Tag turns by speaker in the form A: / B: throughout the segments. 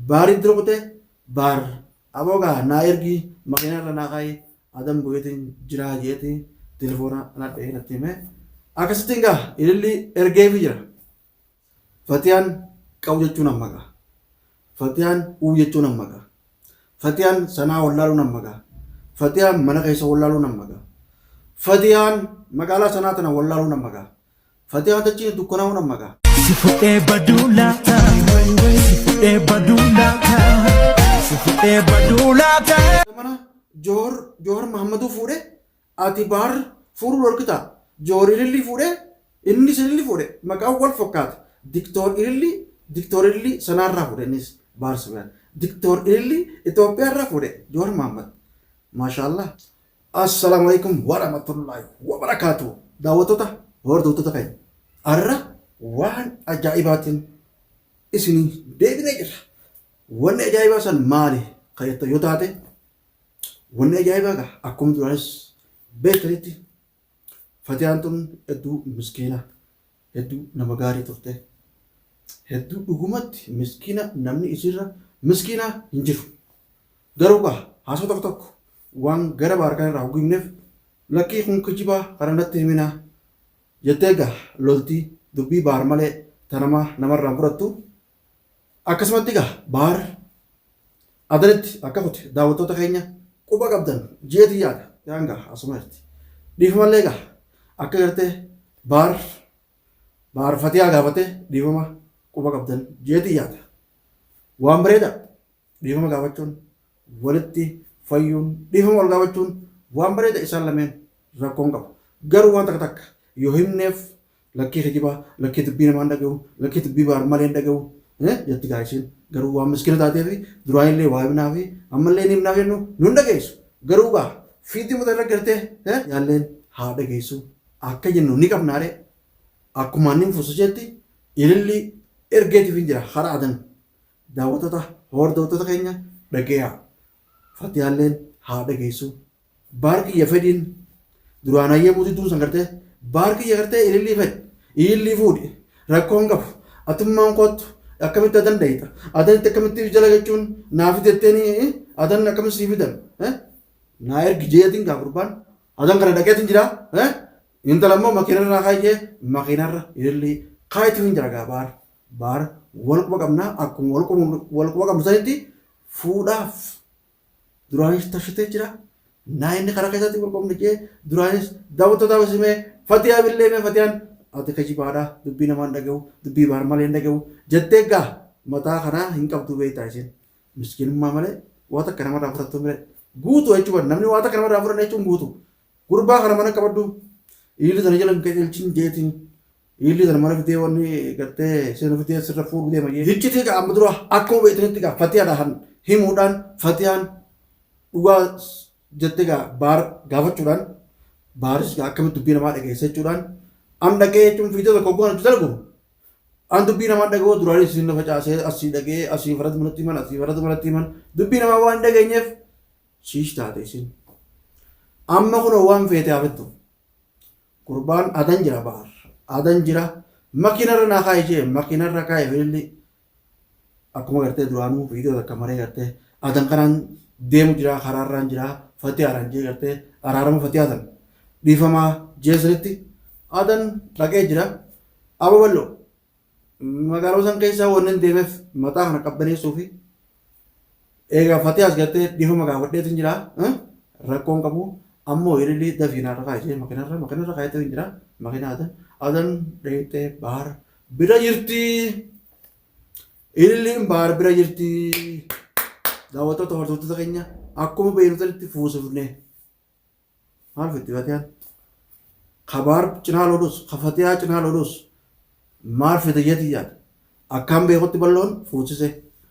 A: Baaritti rukute Baar aboo gaa naa ergi makiinaa irra naa kaayi adan bu'eetiin jiraa jeeti telefoona na dhahee natti hime. Akkasittiin gaa ililli ergeefi jira. Fatiyaan qabu jechuun amma gaa. Fatiyaan uu jechuun amma gaa. Fatiyaan sanaa wallaaluun amma gaa. Fatiyaan mana keessa wallaaluun amma gaa. Fatiyaan magaalaa sanaa tana wallaaluun amma gaa. Fatiyaan dachiin dukkanaa'uun amma gaa.
B: Si fudhee baduu laata? Si fudhee baduu laata? Si fudhee baduu laata?
A: Mana Joor Joor Mahammaduu fuudhe ati Baar fuudhuu dhorkita. Joor Ilillii fuudhe innis Ilillii fuudhe maqaan wal fakkaata. Diktoor Ilillii Diktoor Ilillii sanaarraa fuudhe innis Baar Sufiyaan. Diktoor Ilillii Itoophiyaarraa fuudhe Joor Mahammad. Maashaallah. Assalaamu alaikum warahmatullahi wabarakaatu. Daawwattoota hordoftoota keenya har'a waan ajaa'ibaatiin isinii deebinee jirra. Wanni ajaa'ibaa san maali kan jettan yoo taate wanni ajaa'ibaa gaa akkuma duraanis beektanitti Fatiyaan tun hedduu miskiina hedduu nama gaarii turte. Hedduu dhugumatti miskiina namni isiirra miskiina hin jiru. Garuu gaa haasoo tokko tokko waan gara baarkaan irraa hogguu himneef lakkii kun kijibaa kana natti himinaa jettee gaa loltii dubbii baar malee ta namaa namarraa hin fudhattu. Akkasumatti egaa Baar Adanitti akka kute daawwattoota keenya quba qabdan jeetii yaada. Yaan gaa asuma jirti. Dhiifamallee egaa akka gartee Baar Baar Fatiyaa gaafate dhiifama quba qabdan jeetii yaada. Waan bareeda dhiifama gaafachuun walitti fayyuun dhiifama wal gaafachuun waan bareeda isaan lameen rakkoon qabu. Garuu waan takka takka yoo himneef Lakkii kijibaa, lakkii dubbii namaa hin dhagahu, lakkii dubbii baar malee hin dhagahu jetti gaa isiin. Garuu waan miskiina taateefi duraanillee waa himnaafi ammallee ni himnaaf jennu nu hin dhageessu. Garuu gaa fiixii mata irra gartee yaalleen haa dhageessu akka jennu ni qabnaaree. Akkuma inni fuusiseetti ililli ergeetiif hin jira hara adan. Daawwattoota hordoftoota keenya dhageeyaa. Fatiyaalleen haa dhageessu. Baar kiyya fedhiin duraan hayyamuu didduun san gartee baar kiyya gartee ilillii fedhi ilillii fuudhi rakkoon qabu atummaan koottu akkamitti adan dhayxa adanitti akkamitti jala jechuun naa fidetteeni adan akkamitti sii fidan naa ergi jeetiin gaa gurbaan adan kana dhaqeetiin jira intala immoo makiinarra kaayee makiinarra ilillii kaayetu hin jira gaa baar baar wal quba qabnaa akkuma wal quba qabnu sanitti fuudhaaf Duraanis tashitee jira. Naa inni karaa keessatti qulqulli jee duraanis daawwattootaaf isimee fatiyaa billee mee fatiyaan ati kijibaadha dubbii namaan dhagahu dubbii baar malee hin dhagahu jettee gaa mataa kanaa hin qabdu beektaa isheen miskiinummaa malee waa takka namarraa fudhattu malee guutuu jechuudha namni waa takka namarraa fudhanne jechuun guutuu gurbaa kana mana qabadhu dhiirri sana jala hin qajeelchin jeetiin Dhiirri sana mana fidee wanni gartee sirna fidee sirra fuudhu deema jee. Hiccitii gaa amma dura akkuma beektanitti gaa fatiyaadhaan himuudhaan fatiyaan dhugaa jette gaa baar gaafachuudhaan baaris gaa akkamitti dubbii namaa dhageessa jechuudhaan an dhaqee jechuun fiidee tokko goona itti dalgu an dubbii namaa dhaga'uu duraanis isin na facaasee asii dhagee asii farad manatti himan asii farad manatti himan dubbii namaa waan hin dhageenyeef shiish taate isin amma kunoo waan feete haa fettu Gurbaan adan jira baar adan jira makiinarra naa kaa'i jee makiinarra kaa'i fililli akkuma gartee duraanuu viidiyoo takka maree gartee adan kanaan deemu jira karaarraan jira fatiyaadhaan jee gartee araarama fatiyaa tan dhiifamaa jee sanitti adan dhaqee jira aba bal'oo Magaaluma san keessaa wanni hin deemeef mataa kana qabbaneessuu fi egaa Fatiyaas gartee dhiifama gaafadheetiin jira rakkoon qabu ammoo ililii dafii naarra kaa'e jee makiinarra makiinarra kaa'eetu hin jira makiinaa adan adan dheeyxee baar bira jirti ililiin baar bira jirti daawwattoota hordoftoota keenya akkuma beeknu sanitti fuusifne. Maal fitti fatiyaan? Kabaar cinaa lolus, ka fatiyaa cinaa lolus maal fida jeetii yaada. Akkaan beekutti balloon fuusise.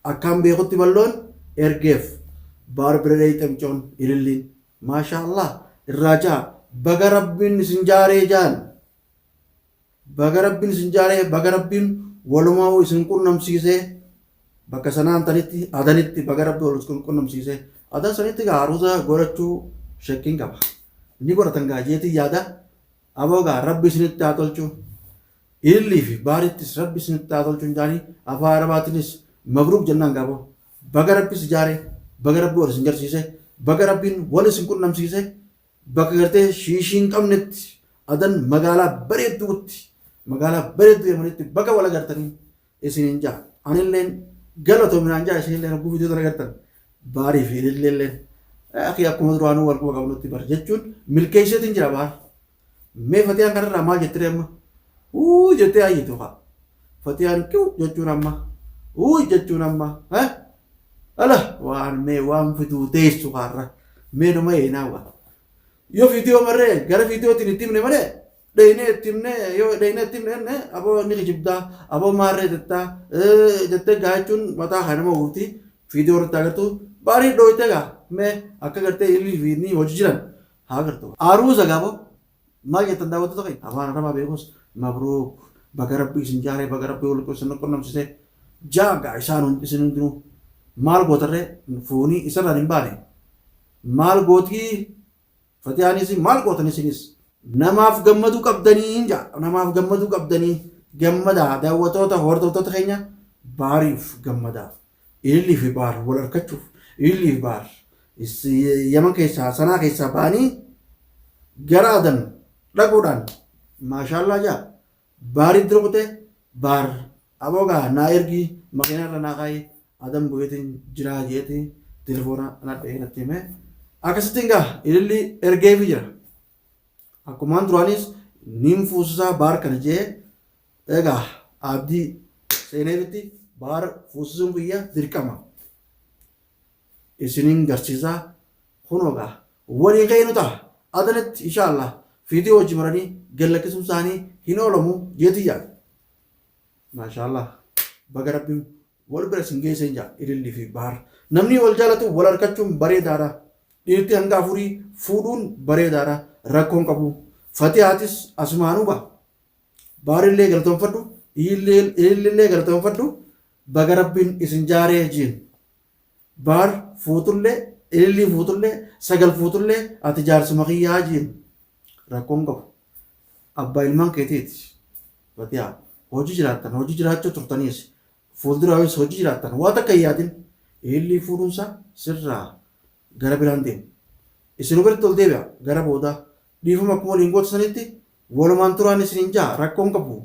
A: Akkaan beekutti balloon ergeef. Baar bira dheeyxe mucoon ililliin. Maashaa Allah irraa ja'a. Baga rabbiin isin jaaree jaan. Baga Rabbiin isin jaaree, baga Rabbiin walumaa'uu isin qunnamsiisee, bakka sanaan tanitti, adanitti baga Rabbi wal isin qunnamsiisee. Adan sanitti gaa aruuza godhachuu shakkiin qaba. Ni godhatan gaa jeetiin yaada. Aboo gaa Rabbi isinitti haa tolchu. Ilillii fi baarittis Rabbi isinitti haa tolchu hin jaanii afaan Arabaatiinis mabruuk jennaan gaa aboo. Baga Rabbi si jaare, baga Rabbi wal isin garsiise, baga Rabbiin wal isin qunnamsiise, bakka gartee shiishii hin qabnetti, Adan magaalaa bareedduutti, magaalaa bareedduu Yamanitti baga wal agartanii isiniin ja'a. Anilleen galatoominaan ja'a isinilleen hogguu viidiyoo tana agartan baarii fi ililleelleen akii akkuma duraanuu wal quba qabnutti bar jechuun milkeesseetiin jira baar. Mee Fatiyaan kanarraa maal jettiree amma? Uu jettee ayyitu kaa. Fatiyaan kiw jechuun amma. Uu jechuun amma. Eh? Ala waan mee waan fiduu teessu kaarra. Mee numa eenaa waa. Yoo viidiyoo marree gara viidiyootiin itti himne malee dheeynee itti himne yoo dheeynee itti himne jenne aboo ni kijibdaa aboo maarree jettaa jettee gaa jechuun mataa kaa nama guuti viidiyoo irratti agartu baarii dhooytee gaa mee akka gartee ilii fi inni hojii jiran haa agartu. Aruuza gaa boo maal jettan daawwattoota keenya afaan arabaa beekus mabruuk baga rabbi isin jaaree baga rabbi wal isin qunnamsise jaa gaa isaan isin hundinuu maal gootarree fuunii isarraan hin baane Maal gootii fatiyaanis maal gootan isinis. Namaaf gammaduu qabdanii ja'a namaaf gammaduu qabdanii gammadaa daawwatoota hordoftoota keenya baariif gammadaa ilillii fi baar wal arkachuuf ilillii fi baar yaman keessaa sanaa keessaa ba'anii gara adan dhaquudhaan maashaallaa ja'a Baaritti rukute baar aboo gaa naa ergii makiinaa irra naa kaayi adan bu'eetiin jiraa jeeti telefoona na dhahee natti hime. Akkasittiin gaa ililli ergeefi jira. Akkumaan duraanis niin fuusisaa baar kana jee egaa abdii seeneefitti baar fuusisuun kiyya dirqama. Isinin garsiisaa kunoo gaa Waliin ka'ee nu ta'a. Adanatti inshaa Allah fiidiyoo wajji maranii gad lakkisuun isaanii hin oolamu jeetiin yaada. Maashaa Allah baga rabbiin wal bira isin geesseen jaa ililli fi bahar. Namni wal jaalatu wal harkachuun bareedaadha. Dhiirti hanga afurii fuudhuun bareedaadha. Rakkoon qabu. Fatihaatis asumaanuu ba. Baarillee galatoonfadhu ilillillee galatoonfadhu baga rabbiin isin jaaree jiin. Baar fuutullee, ilillii fuutullee, sagal fuutullee ati jaarsuma kiyyaa jiin. Rakkoon qabu. Abbaa ilmaan keetiiti. Fatiyaa hojii jiraattan hojii jiraachuu turtaniis fuulduraafis hojii jiraattan waa takka hin yaadin. Ilillii fuudhuunsa sirraa gara biraan deemu. Isin biratti ol deebi'a gara boodaa. Dhiifama akkuma waliin gootu sanitti walumaan turaan isiniin ja'a rakkoon qabu.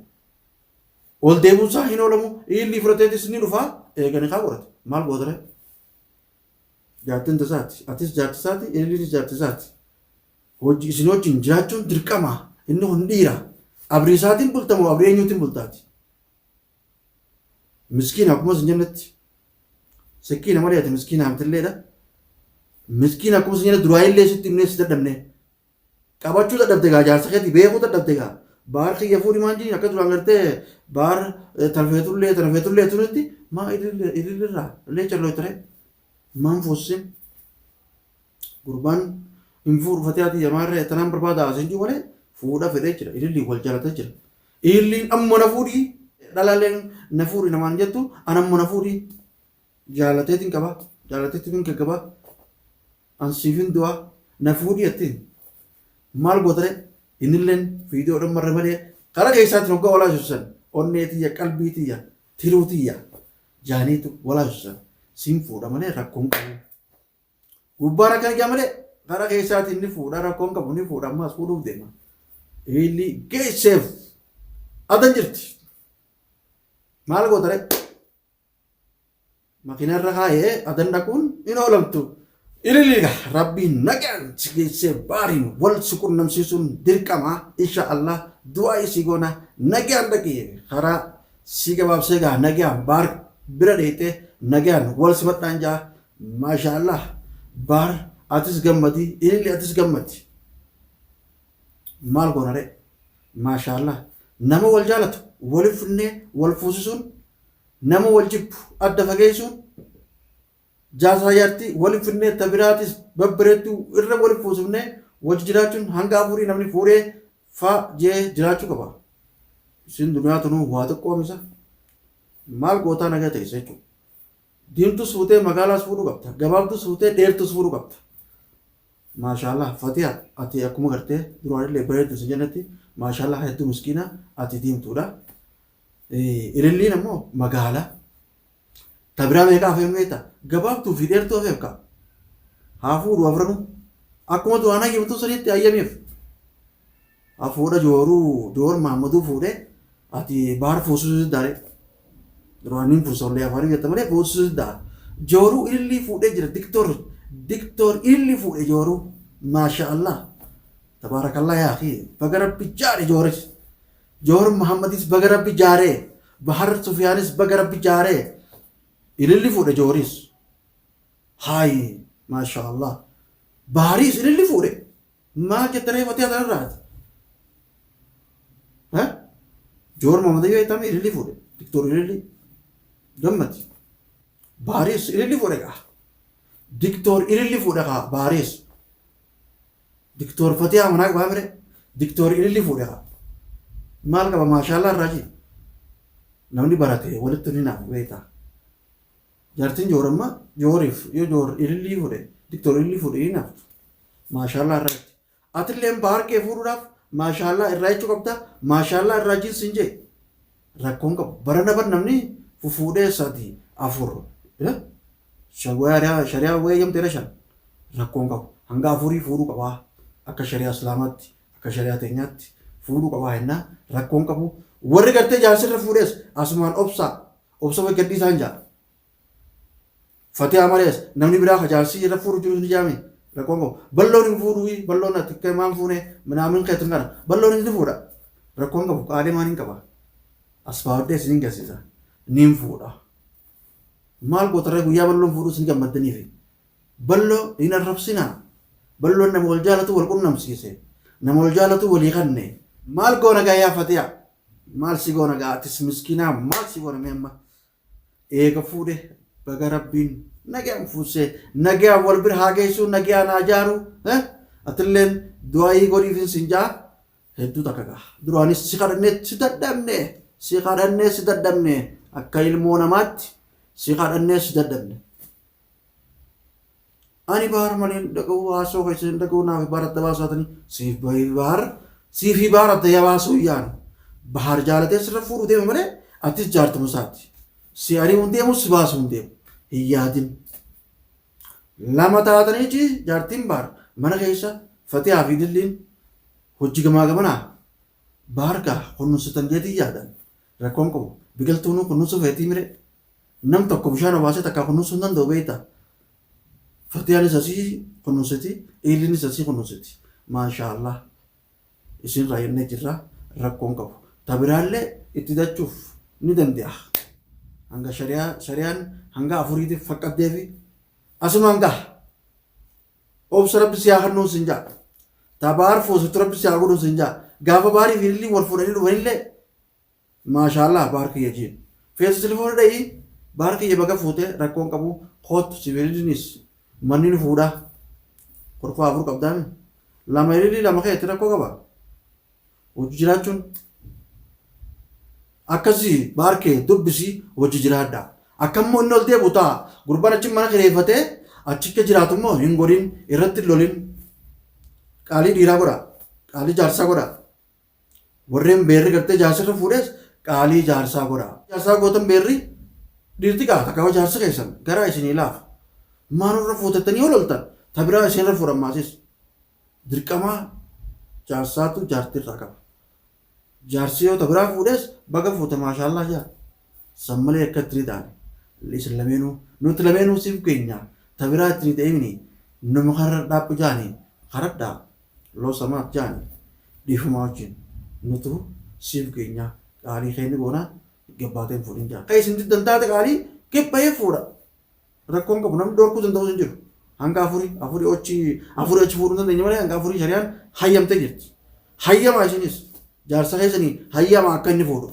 A: Ol deebi'uun isaa hin oolamu. Ilillii fudhateetis ni dhufa. Eega nikaa godhate. Maal goota ree? Jaartiin tasaati. Atis jaarti isaati, ililliinis jaarti isaati. Hojii isin wajjin jiraachuun dirqama. Inni kun dhiira. Abrii isaatiin bulta moo abrii eenyuutiin bultaati? Miskiina akkuma isin jennetti. Sikkiina malee ati miskiina mitiilleedha. Miskiina akkuma isin jenne duraa illee sitti himnee si dadhabne. Qabachuu dadhabde gaa jaarsa keetii beekuu dadhabde gaa. Baar kiyya fuudhi maan jiin akka duraan gartee baar talfeetullee tanafeetullee tunitti maa ilillirraa illee calloo ture maan fuusisin. Gurbaan hin fuudhu fatee tiyya maarree tanaan barbaada asiin jiru malee fuudha fedhee jira ilillii wal jaalatee jira. Ililliin ammoo na fuudhi dhalaaleen na fuudhi namaan jettu an ammoo na fuudhi jaalateetiin qaba jaalateetiin gaggaba. An siifin du'a na fuudhi jettiin. Maal gootare innilleen viidiyoodhan marre malee karaa keessaatiin hoggaa walaa susan onnee tiyya qalbii tiyya tiruu tiyya jaaniitu walaa susan siin fuudha malee rakkoon qabu. Gubbaan akkana jaa malee karaa keessaatiin ni fuudha rakkoon qabu ni fuudha ammaas fuudhuuf deema. Illi geesseef adan jirti. Maal gootare? Makiina irra kaayee adan dhaquun hin oolamtu. Ililiidha rabbiin nagaan si geessee baariin wal si qunnamsiisuun dirqama insha Allah du'aa isii goona nagaan dhaqi karaa si gabaabsee gaa nagaan baar bira dheeyxee nagaan wal simadhaan jaa maasha Allah baar atis gammadi ililli atis gammadi maal goona ree maasha Allah nama wal jaalatu waliif finnee wal fuusisuun Nama wal jibbu adda fageessuun jaarsaa jaartii wal finnee ta biraatis babbareedduu irra wal fuusifnee wajji jiraachuun hanga afurii namni fuudhee fa jee jiraachuu qaba. Isin duniyaa tunuu waa xiqqoo misa. Maal gootaa nagaa teessa jechuudha. Diimtus fuutee magaalaas fuudhuu qabda. Gabaabdus fuutee dheertus fuudhuu qabda. Maashaallah fatiya ati akkuma gartee duraanillee bareeddu sin jennetti maashaallah hedduu miskiina ati diimtuudha. Ililliin ammoo magaala. Ta biraa meeqa hafeef meeta? Gabaabtuu fi dheertuu hafeef kaa. Haa fuudhu afranuu. Akkuma duraan hayyamtuu sanitti hayyamiif. Haa fuudha jooruu Joor Mahammaduu fuudhee ati baar fuusisuu diddaare. Duraan hin fuusa ollee afaanii jetta malee fuusisuu diddaa. Jooruu ilillii fuudhee jira diktoor diktoor ilillii fuudhe jooruu. Maasha Allah. Tabaarakallah yaa akii. Baga rabbi jaare jooris. Joor Mahammadis baga rabbi jaaree. Bahar Sufiyaanis baga rabbi jaaree. Ililli fuudhe jooris. Hayi maasha Allah. Bahariis ililli fuudhe. Maal jetta ree fatiyaa tanarraati? Ha? Joor Mahamad yoo jetame ililli fuudhe. Diktoor ililli. Gammadi. Bahariis ililli fuudhe kaa. Diktoor ililli fuudhe kaa Bahariis. Diktoor Fatiyaa manaa qabaa mire. Diktoor ililli fuudhe kaa. Maal qaba maashaallaa irraa jii. Namni barate walitti hin hinaafu beektaa. Jaartiin joor amma jooriif yoo joor ilillii fuudhe diktoor ilillii fuudhe hin hinaaftu. Maashaallaa irraa jetti. Atilleen bahar kee fuudhuudhaaf maashaallaa irraa jechuu qabda. Maashaallaa irraa jiin siin jee. Rakkoon qabu. Barana bar namni fufuudhee sadi afur. Shariyaa shariyaa wayii eeyyamteera shan. Rakkoon qabu. Hanga afurii fuudhuu qabaa. Akka shariyaa islaamaatti akka shariyaa teenyaatti fuudhuu qabaa jennaa rakkoon qabu. Warri gartee jaarsirra fuudhees asumaan obsaa. Obsa of eeggadhii isaan jaa. Fatiyaa malees namni biraa ka jaarsii irra fuudhu jiru ni jaame. Rakkoon qabu. Balloon hin fuudhu balloon ati akka maan fuune minaamin keetin kana balloon ni fuudha. Rakkoon qabu qaalii maan hin qaba. As baafadhee isin hin garsiisa. Niin fuudha. Maal gootarree guyyaa balloon fuudhu isin gammaddaniifi. Balloo hin arrabsinaa. Balloon nama wal jaalatu wal qunnamsiise. Nama wal jaalatu walii kanne. Maal goona gaa yaa Fatiyaa? Maal si goona gaa atis miskiinaa maal si goona mee amma eega fuudhe baga rabbiin nagayaan fuusee nagayaan wal bira haa geessuu nagayaan haa jaaru atilleen du'aayii godhiifin sin jaa hedduu takka gaa duraanis si kadhannee si dadhabne si kadhannee si dadhabne akka ilmoo namaatti si kadhannee si dadhabne. Ani baar malee hin dhaga'u haasoo keessa hin dhaga'u naaf baar adda baasaatanii siif baar siifi baar adda yaa baasuu yaanu. Bahaar jaalatee sirra fuudhu deema malee atis jaartuma isaati. Si ari'uu hin deemu si baasuu hin deemu. Hin yaadin. Lama taataniiti jaartiin baar mana keessa Fatihaa fi Dilliin hojii gamaa gamanaa baar gaa kunuunsitan jeetii yaadan rakkoon qabu biqiltuunuu kunuunsuu feetii mire Nam tokko bishaan obaasee takkaa kunuunsuu hin danda'u beektaa? Fatiyaanis asii kunuunsiti, Iilliinis asii kunuunsiti. Maashaa Allah. Isin irraa jennee jirra rakkoon qabu. Ta biraallee itti dachuuf ni danda'a. Hanga shari'aa shari'aan hanga afuriitiif faqqaddeefi asumaan gaha. Obsa rabbi si haa kennuun sin ja'a. Ta baar fuusiftu rabbi si haa godhuun sin ja'a. Gaafa baarii fi ililliin wal fuudhanii dhufanillee Maashaallaah baar kiyya jiin. Feetu telefoona dha'ii baar kiyya baga fuute rakkoon qabu koottu sibiilinis manni ni fuudha. Kurfaa afur qabdaami. Lama ililii lama keetti rakkoo qaba. Hojii jiraachuun akkasii baar kee dubbisii hojii jiraadha. Akkammoo inni ol deebi'u ta'a. Gurbaan achi mana kireeffatee achi akka jiraatu immoo hin godhin irratti hin lolin. Qaalii dhiiraa godha. Qaalii jaarsaa godha. Warreen beerri gartee jaarsirra fuudhees qaalii jaarsaa godha. Jaarsaa gootan beerri dhiirti gaa takka yoo jaarsi keessan garaa isinii laafa. Maalurra fuutettanii yoo loltan ta biraa isinirra fuudhan maasis. Dirqamaa jaarsaatu jaartirraa qaba. Jaarsi yoo ta biraa fuudhees baga fuute maashaallaa jaa. San malee akka itti ni taane. Isin lameenuu nuti lameenuu siif keenya ta biraa itti ni ta'imini numa karra dhaabbu jaani karadhaa. Loo samaat jaani dhiifamaa wajjin nutu siif geenyaa qaalii kee ni goona gabbaatee hin fuudhin jaan. Ka isin diddan taate qaalii gabbayee fuudha. Rakkoon qabu namni dhorkuu danda'u hin jiru. Hanga afurii afurii ochi afurii achi fuudhuu hin dandeenye malee hanga afurii shari'aan hayyamtee jirti. Hayyamaa isinis jaarsa keessanii hayyamaa akka inni fuudhu.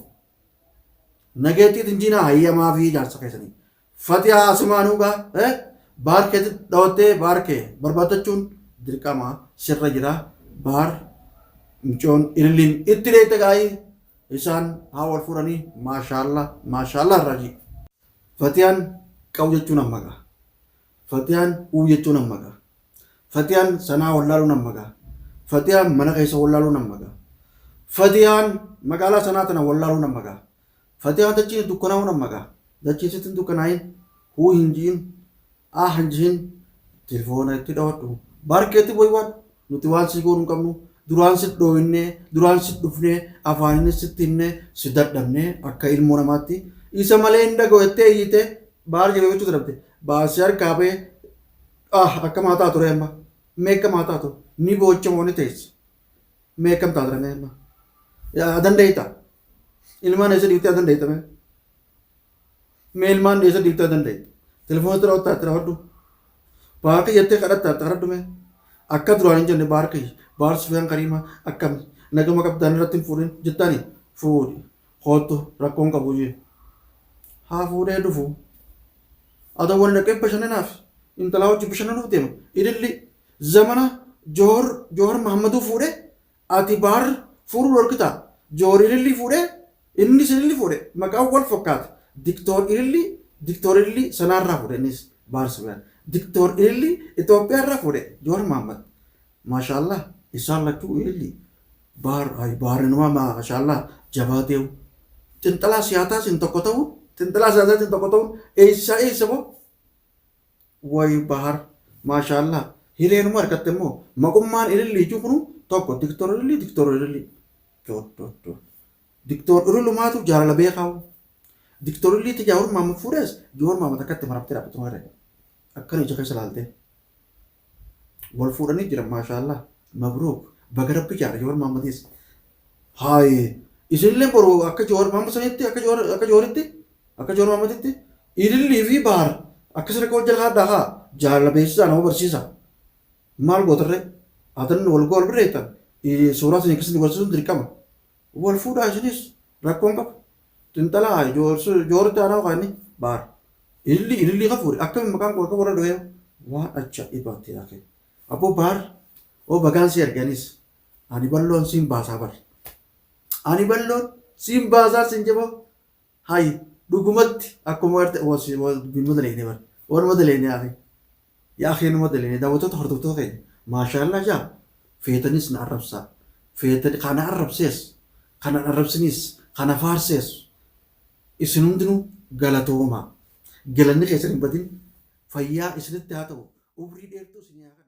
A: Nageettii tinjiinaa hayyamaa fi jaarsa keessanii. Fatiyaa asumaanuu gaa baar keetti dhawattee baar kee barbaadachuun dirqama sirra jira baar mucoon ililliin itti dheeyte gaa'ii isaan haa wal fuudhanii maashaalla maashaalla irraa Fatiyaan qabu jechuun amma gaa Fatiyaan uu jechuun amma gaa Fatiyaan sanaa wallaaluun amma gaa Fatiyaan mana keessa wallaaluun amma gaa Fatiyaan magaalaa sanaa tana wallaaluun amma gaa Fatiyaa dachiin dukkanaa'uun amma gaa. Dachiin sitti hin dukkanaa'in. Huu hin ji'in, ah hin ji'in, telefoona itti dhawadhu. Baarkeetti boywaadhu. Nuti waan si goonu hin qabnu. Duraan si dhooyne, duraan si dhufne, afaaninis sitti himne, si dadhabne akka ilmoo namaatti. Isa malee hin dhaga'u jettee iyyite baar jabeeffachuu dadhabde. Baasii harkaa ba'ee ah akkam haa taatu ree amma. Mee akkam haa taatu? Ni boocha moo ni teessi? Mee akkam taata ree amma? Yaa dandeetta. Ilmaan eessa dhiiftee dandeetta mee? Mee ilmaan eessa dhiiftee dandeetta? Telefoona itti dhawattaa itti dhawadhu. Baarkii jettee kadhattaa itti kadhadhu mee? Akka duraan hin jenne baarkii baar Sufiyaan Kariimaa akkam nagama qabdaan irratti hin fuudhin jettani fuudhi koottu rakkoon qabu jee. Haa fuudhee dhufu. Adoo wal dhaqee bashannanaaf intalaa wajjin bashannanuuf deema. Ililli zamana Joor Joor Mahammaduu fuudhee ati Baar fuudhuu dhorkitaa. Joor Ilillii fuudhee innis Ililli fuudhe maqaan wal fakkaata. Diktoor Ilillii Diktoor Ilillii sanaarraa fuudhe innis Baar Sufiyaan. Diktoor Ilillii Itoophiyaarraa fuudhe Joor Mahammad. Maashaallah isaan lachuu Ilillii. Baar ay baarinuma maashaallah jabaa deemu. Xinxalaa siyaasaatiin tokko ta'uun xinxalaa siyaasaatiin tokko ta'uun eessaa eessa moo? Way Bahar maashaallah hireenuma argatte immoo maqummaan ilillii juu kunu tokko diktoor ilillii diktoor ilillii diktoor ilillumaatu jaalala beekaawu diktoor ilillii tijaa hormaa fuudhees joor maama takkatti maramtee dhaabbatu malee akkana ija keessa laaltee. Wal fuudhanii jiran maashaallah mabruuk baga rabbi jaare Jawar Mahammadis. Haayi isinillee boru akka Jawar Mahammad sanitti akka Jawar akka Jawaritti akka Jawar Mahammaditti ilillii fi baar akka sirka wal jala haadhaa haa jaalala beeksisaa nama barsiisa. Maal gootarree atan wal gool birreettan suuraa isin akkasitti barsiisuun dirqama. Wal fuudhaa isinis rakkoon qabu. Xinxalaa joorti aanaa kan inni baar. Ililli ililli kan fuudhe akkamiin maqaan koo akka warra dhufee waan ajaa'ibaati yaa kee. Abboo baar oo bagaan si arganis ani balloon siin baasaa bar. Ani balloon siin baasaa siin jeboo Hay dhugumatti akkuma garte numa daleeyne bar wanuma daleeyne yaa akhi yaa akhi numa daleeyne daawwattoota hordoftoota keenya maashaallah jaa feetanis na arrabsaa feetan kana arrabsees kana arrabsiniis kana faarsees isin hundinuu galatoomaa galanni keessan hin badin fayyaa isinitti haa ta'u umrii dheertuu isin haa kennu.